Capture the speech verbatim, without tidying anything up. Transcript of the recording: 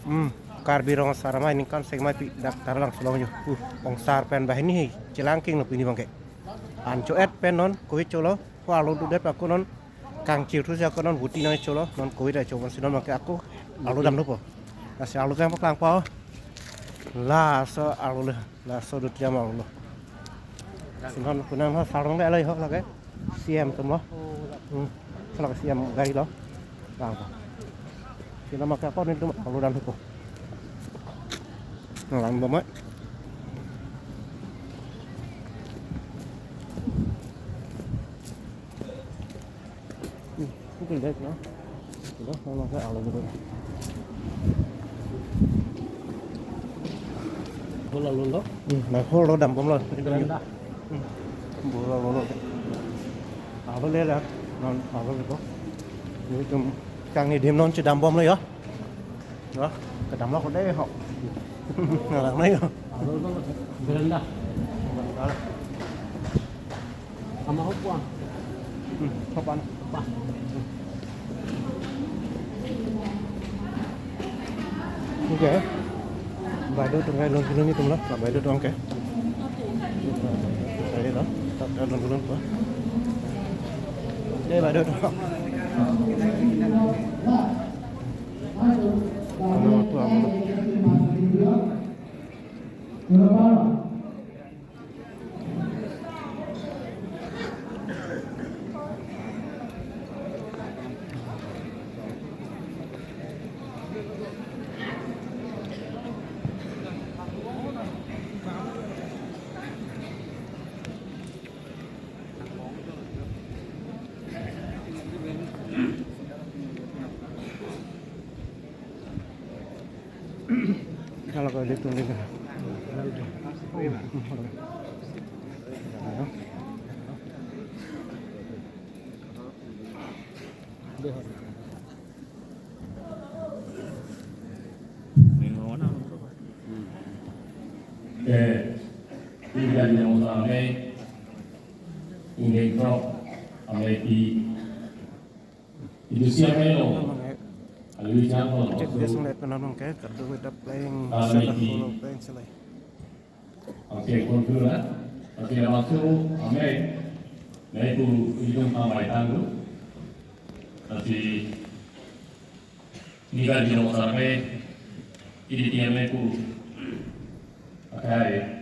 Hmm, Karbi Rong Asar Amei ningkan sek mei pi dak Taralangso along jo. Uh, ongsar pen banghini hei, chelang kinglo pini abangke. An cho-et pen non, covid cholo, ko arlo dudet pa ko non, kangchir thu ja ko non, buti nang cholo, non covid ai cho, bonsi non abangke ako, arlo damlo po. Lasi arlo pen paklangpo. Laso arlo le, laso dut jam arlo lo. Si non, kunang ho, sarong le alai ho lake. C M atum lo. Hmm. Salak C M gari lo. Lang. Sila maka ko ni tum arlo dan ko. Lang bomai. Hmm. Itu dek no. Itu lo, memang saya arlo gitu. Bola lo lo. Hmm, nah, hol lo dam bom lo. Itu Beranda. Hmm. Bola lo lo. Arlo le la, non arlo le ko. Ini tum kang ni dim non chedam bomlo ya. Ya, kedam lo ko dei ho. Ngarang na ya. Arlo lo, beranda. Sama ho puan. Hmm, sopan. Sopan. Okay. Baideo atum ke lun lun atum lo, la baideo atum ke. Baideo lo, tak ada lun lun po. Dei baideo atum. Ano tu apa? Kalau kau dia tunggu. Ke, tiga di nomor amei, ingin trok, amei di, itu siapa lo? Alui jam lo. Cek dia sung le penanung ke, kardom kita playing, amei salah di follow playing selai. Okay, konfirm na. Okay, masuk, amei. Nai ku ijum amei tanggu. Tapi, ini kan di nomor amei. Ini dia amei ku. Okay,